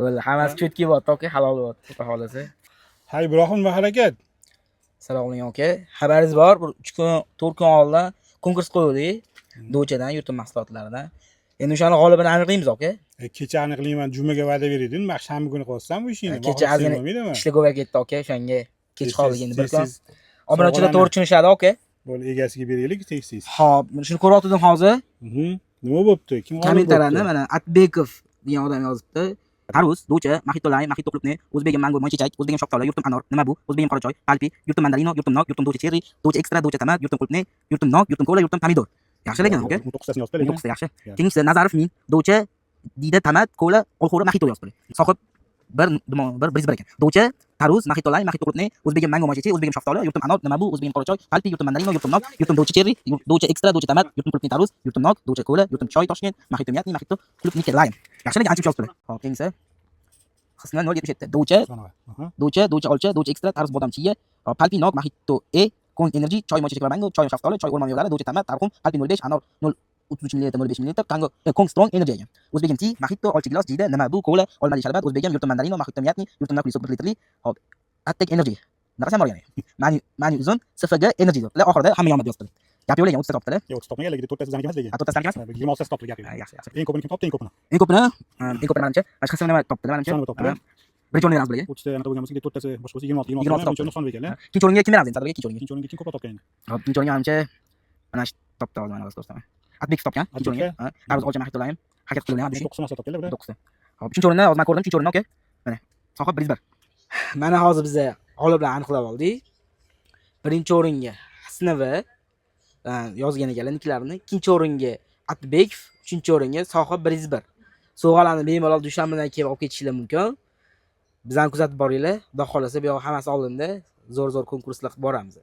Bo'ldi, hammasi чётко bo'lyapti, aka, halol bo'lyapti, xudo xohlasa. Hay, Ibrohim, nima harakat? Assalomu alaykum, aka. Xabaringiz bor, bir 3 kun, 4 kun oldin konkurs qo'ydik. Do'chadan, yurtim mahsulotlaridan. Endi o'shani g'olibini aniqlaymiz, aka. Kecha aniqlayman, jumaga va'da berding. Man shanba kuni qilyapsan bu ishingni. Kecha Oxiri ozgina bo'lmaydimi? ishlar ko'payib ketdi, aka, o'shanga kech Tez, qoldik tez, endi bir tez, kun. tez. Obunachilar Sovg'alarni to'g'ri tushunishadi, aka. Bo'ldi, egasiga beraylik tez tez. Xo'p, shuni ko'ryotgandim hozir. Nima bo'pti? Kim g'olib Kommentariyani bo'pti? mana Atbekov degan odam yozibdi. Tarvuz, do'cha, mojito lime, mojito клубный, o'zbegim mango, moychechak, o'zbegim shaftoli, yurtim anor, nima bu? O'zbegim qora choy, palpi, yurtim mandarino, yurtim nok, yurtim do'cha cherry, do'cha ekstra, do'cha tomat, yurtim клубный, yurtim nok, yurtim kola, yurtim pomidor. Yaxshi lekin, aka. 19 tasini yozibdi lekin. 19 ta yaxshi. Yaxshi. Keyingisi Nazarov min, do'cha, dida tomat, kola, olxo'ri, mojito yozibdi. Sohib bir bir bir bir ekan. Do'cha, tarvuz, mojito lime, mojito клубный, o'zbegim mango, moychechak, o'zbegim shaftoli, yurtim anor, nima bu? O'zbegim qora choy, palpi, yurtim mandarino, yurtim nok, yurtim do'cha cherry, do'cha ekstra, do'cha tomat, yurtim клубный tarvuz, yurtim nok, do'cha kola, yurtim choy Toshkent, mojito мятный, mojito клубника lime. Yaxshi lekin, ancha yozibdi. Xo'p, keyingisi Hisni 077. Do'cha, do'cha, do'cha olcha, do'cha ekstra, tarvuz, bodom, chiya, palpi, nok, mojito e, Kong Energy, choy moychechak va mango, choy shaftoli, choy o'rmon mevalari, do'cha tomat, tarxun, palpi 05, anor 0.33 ml, 0.5 ml, Kango, Kong Strong Energy ekan. O'zbegim tea, mojito, olcha gilos, jiyda, nima bu, kola, olmali sharbat, o'zbegim yurtim mandarino, mojito мятный, yurtim nokli sok 1 litrli. Xo'p, Attak Energy. Nima ham borgan ekan. Mani mani uzun SFG Energy deb. Oxirida hamma yomon yozibdi. Gap yo'q lekin 30 ta topdilar. Yo'q, 30 topmagan, lekin to'rttasi bizaniki emas lekin. Ha, to'rttasi emas? 26 tasi topdi, gap yo'q. Ha, yaxshi, yaxshi. Eng ko'pini kim topdi, eng ko'pini? Eng ko'pini, eng ko'pini manimcha, boshqa nima topdilar manimcha. Husanova topdilar. Ha, birinchi o'rinni beramiz bularga. 30 ta anaqa bo'lgan bo'lsa, to'rttasi boshqa bo'lsa, 26, 26. 26 Birinchi o'rinni Husanov ekan. Ikkinchi o'ringa kim beramiz endi? Sadurga ikkinchi o'ringa. Ikkinchi o'ringa kim ko'proq topgan endi? Hop, ikkinchi o'ringa manimcha mana shu topdi hozir, mana hozir ko'rsataman. Atbekov topgan ikkinchi o'ringa. Ha, tarvuz, olcha, mojito lime, harakat qilib ham 9 narsa topganlar bular. 9 ta. Hop, uchinchi o'rinni hozir men ko'rdim, uchinchi o'rinni, aka. Mana sohib 101. Mana hozir biza g'oliblarni aniqlab oldik. Birinchi o'ringa Hasnova yozgan ekanlar niklarini. Ikkinchi o'ringa Atbekov, uchinchi o'ringa Sohib 101. Sovg'alarni bemalol dushanbadan kelib olib ketishinglar mumkin. Bizani kuzatib boringlar. Xudo xohlasa, bu yoq hammasi oldinda. Zo'r-zo'r konkurslar qilib boramiz.